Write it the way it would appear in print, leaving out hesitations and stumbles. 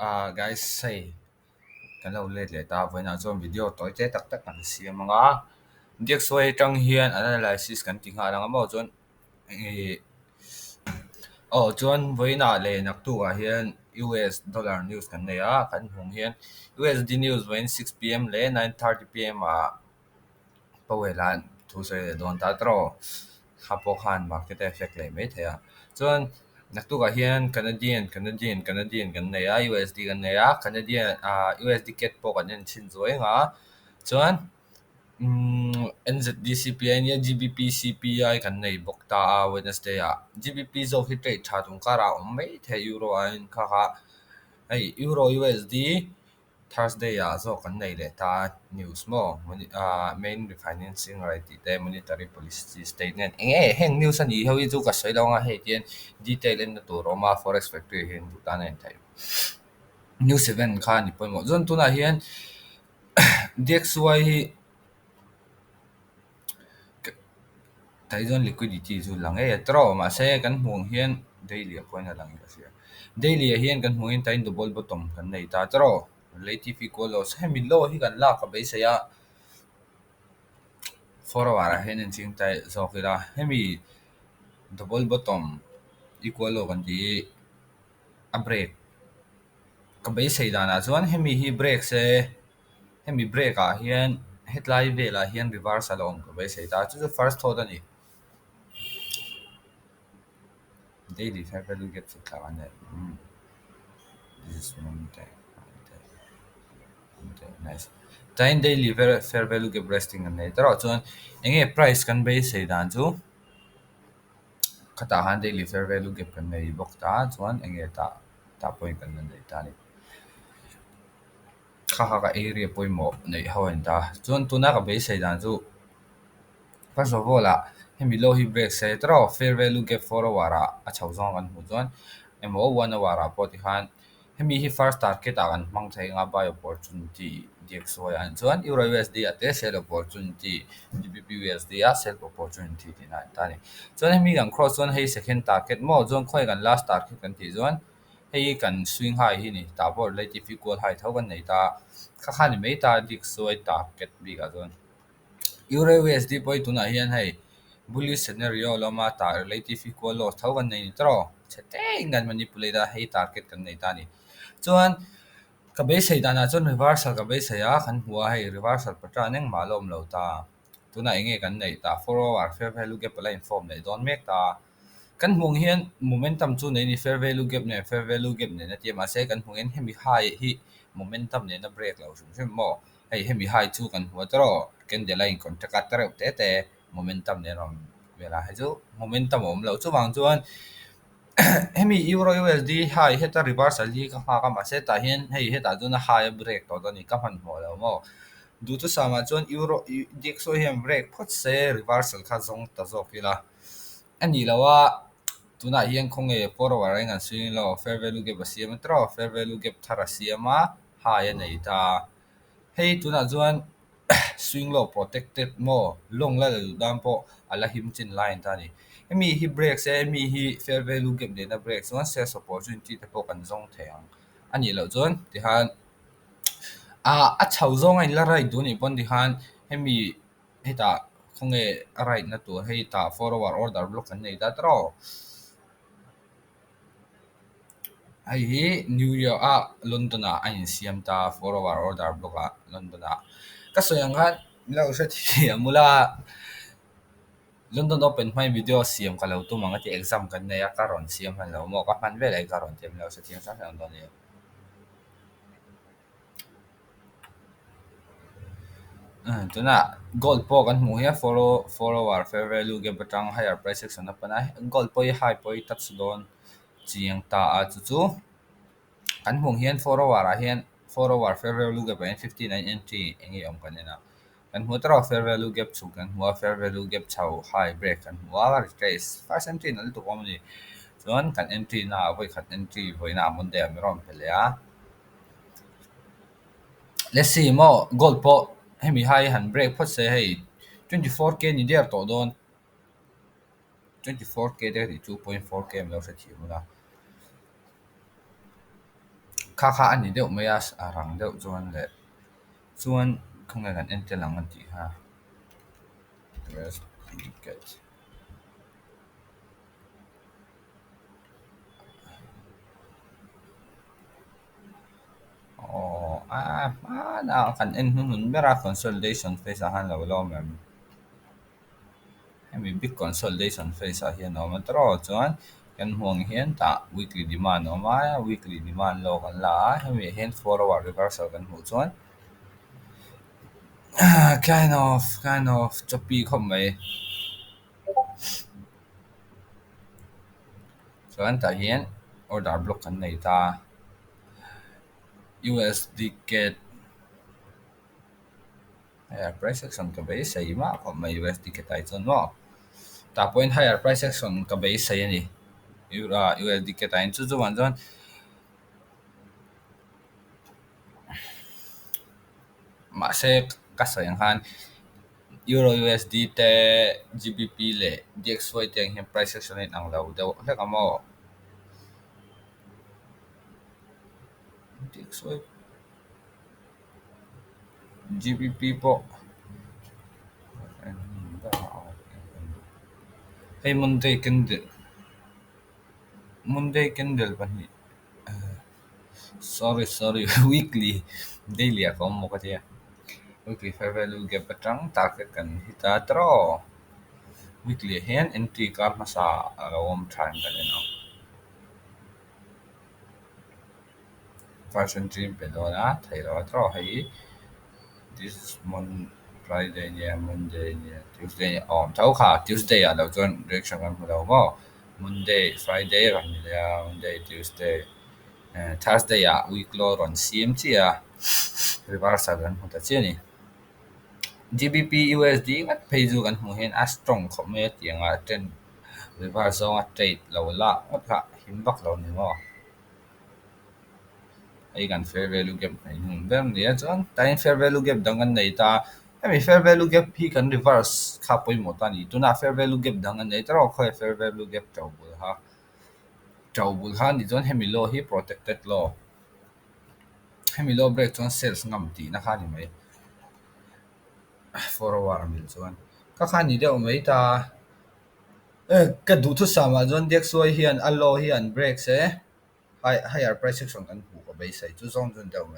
Ah guys hei kan lo let leh ta vawiinah chuan video tawi te tak tak kan siam ang a DXY atang hian analysis kan ti nghal ang a maw chuan ihh aw chuan vawiinah leh naktukah hian US dollar news kan nei a kan hmuh ang hian U_S_D news vawiin 6pm leh 9:30pm ah. Powell a thu sawi leh dawn ta tawh kha pawh khan market a effect leh mai thei a chuan naktukah hian Canadian Canadian Canadian kan nei a U_S_D kan nei a Canadian ah U_S_D cat pawh kan en thin zuai ang a chuan umm N_Z_D_C_P_I nia G_B_P_C_P_I kan nei bawk ta a Wednesday ah G_B_P zawk hi trade tha tum karah a awm mai thei Euro aiin kha kha hei Euro U_S_D. Thursday ah zawk kan nei leh ta a news maw ah main refinancing rate tih te monetary policy statement eng nge heng news a nih ho hi chu ka sawi lo ang a hei tihian detail en na tur a awm a forex factory hian duh tan a intheih news event kha a ni pawimawh chuan tunah hian D_X_Y hi. Tai chuan liquidity chu la ngei a tawh mahse kan hmuh ang hian daily ah pawhin a lang in ka hria daily ah hian kan hmuh hian tain double bottom kan nei ta tawh relative equal loss hemi low hi kan lak a beisei a 4 hour ah hian en ching ta zawk ila hemi double bottom equal low kan tih hi a break ka beisei danah chuan hemi hi break se. Hemi break ah hian hetlai velah hian reversal a awm ka beisei ta chu chu first thought a ni. Daily fair value gap chu thla a nei umm this is one day one day nice tain daily fair value gap resting an nei ta erawh chuan eng nge price kan beisei dan chu khatah khan daily fair value gap kan nei bawk ta chuan eng nge tah tah pawhin kan la nei ta a ni. Kha kha ka area pawimawh neih ho a ni ta. Chuan tuna ka beisei dan chu first of all ah hemi low hi break se tawrh fair value gap 4 hour ah a chho zawng kan hmuh chuan emaw 1 hour ah pawh tikhan hemi hi first target ah kan hmang thei anga buy opportunity DXY ah chuan Euro U_S_D ah te sell opportunity G_B_P U_S_D ah sell opportunity tihna a ni ta a ni. Chuan hemi kan cross chuan hei second target maw chuan khawi kan last target kan tih chuan Hei hi kan swing high hi ni tah pawh relative equal high tho kan nei ta kha kha ni mai ta dik sawi target bikah chuan Euro U_S_D pawh hi tunah hian hei bullish scenario lama tah relative equal loss tho kan nei ni tawh chhe teng kan manipulate a hei target kan nei ta a ni chuan ka beisei danah chuan reversal ka beisei a kan hmu a hei reversal pattern engmah la awm lo ta tunah eng nge kan neih tah 4 hour fair value gap a la inform leh dawn mek ta. Kan hmuh ang hian momentum chu nei ni fair value gap nen fair value gap nen a ti a mahse kan hmuh hian hemi high hi momentum nen a break lo hrim hrim maw hei hemi high chu kan hmu a tawrh candle a in contact a tereuh te te momentum nen a rawn vel a hei chu momentum a awm loh chuvang chuan hemi euro U_S_D high heta reversal hi ka nghak a mahse tah hian hei hetah chuan a high a break tawh dawn a ni ka hmanhmawh lo maw duhthusam ah chuan euro D_X_Y hian break phawt se reversal kha zawng ta zawk ila. A nih loh a, tunah hian khawnge 4 hour a ingan swing lo, fair value gap a siam a tawrh, fair value gap thar a siam a, high a nei ta. Hei tunah chuan swing low protected maw long la la duh tan pawh a la him chin lai a ni ta a ni. Hemi hi break se, hemi hi fair value gap nena break chuan sales opportunity te pawh kan zawng thei ang. A nih loh chuan tikhan ah a chho zawng a inla right duh a nih pawn tikhan hemi. Hetah khawnge a right na tur hei tah 4 hour order block kan nei ta tawrh. Hei hi New York ah London ah a insiam ta 4 hour order block ah London ah. Ka sawi ang khan min lo hrethiam ula London Open hmain video siam ka lo tum ang a ti exam kan nei a ka rawn siam hman lo maw ka hman velah hi ka rawn ti a min lo hrethiam hrang hrang dawn nia. Tunah gold pawh kan hmuh hian 4 hour fair value gap atang higher price action a pan a gold pawh hi high pawh hi touch dawn chiang ta a chu chu kan hmuh hian 4 hour ah hian 4 hour fair value gap ah hian 59 entry eng nge awm kan en a kan hmuh tawrh fair value gap chhuk kan hmu a fair value gap chho high break kan hmu a retrace first entry nalh lutuk awm a ni chuan kan entry naah vawikhat entry vawiinah Monday ah min rawn pe leh a. Let's see maw gold pawh hemi hai han break phawt se hei 24K ni der tawh dawn 24K te ka tih chu 2.4K an lo hrethiam ula. Kha kha a ni deuh mai a, a rang deuh chuan leh chuan khawnge kan en tel ang a tih kha. USD CAD. Aw a hmanah kan en hnuhnun ber a consolidation phase ah khan lo la awm em? Hemi big consolidation phase ah hian a awm a tawrh chuan kan hmuh ang hian tah weekly demand a awm a, weekly demand low kan la a, hemi ah hian 4 hour reversal kan hmuh chuan kind of choppy khawp mai. Chuan tah hian order block kan nei ta. USD CAD higher price action ka beisei mah khawp mai USD CAD ah hi chuan maw. Tah pawhin higher price action ka beisei a ni. USD CAD ah hian chu chuvang chuan mahse ka sawi ang khan Euro USD te GBP leh DXY te ang hian price action a inang lo deuh hlek a maw. DXY GBP pawh hei Monday candle Monday candle pahnih sorry sorry weekly daily ah ka awm maw ka tia weekly fair value gap atang target kan hit a tawrh weekly ah hian entry kar hmasa a lo awm tha in kan en ang. First entry in pe dawn a theih loh a tawrh hei this is mon Friday nia Monday nia Tuesday nia awm tho kha Tuesday ah lo chuan reaction kan hmu lo maw Monday Friday rawn ni leh a Monday Tuesday Thursday ah week low rawn siam chiah a reversal kan hmu ta chiah a ni. GBP USD ngat phei chu kan hmuh hian a strong khawp mai a tiang ah trend reverse zawnga trade lo lak ngawt kha him vak lo ni maw. Hei kan fair value gap hnaih hnung ber a ni a chuan tain fair value gap dang kan nei ta hemi fair value gap hi kan reverse kha pawimawh ta a ni tunah fair value gap dang an nei ta rawh khawi fair value gap to bul kha to bul kha anih chuan hemi low hi protected low hemi low break chuan sales ngam tihna kha a ni mai 4 hour mil chuan ka kha ni deuh mai ta ka duhthusam ah chuan DXY hian a low hi an break se higher price action kan hmuh ka beisei chu zawng chu ni deuh mai.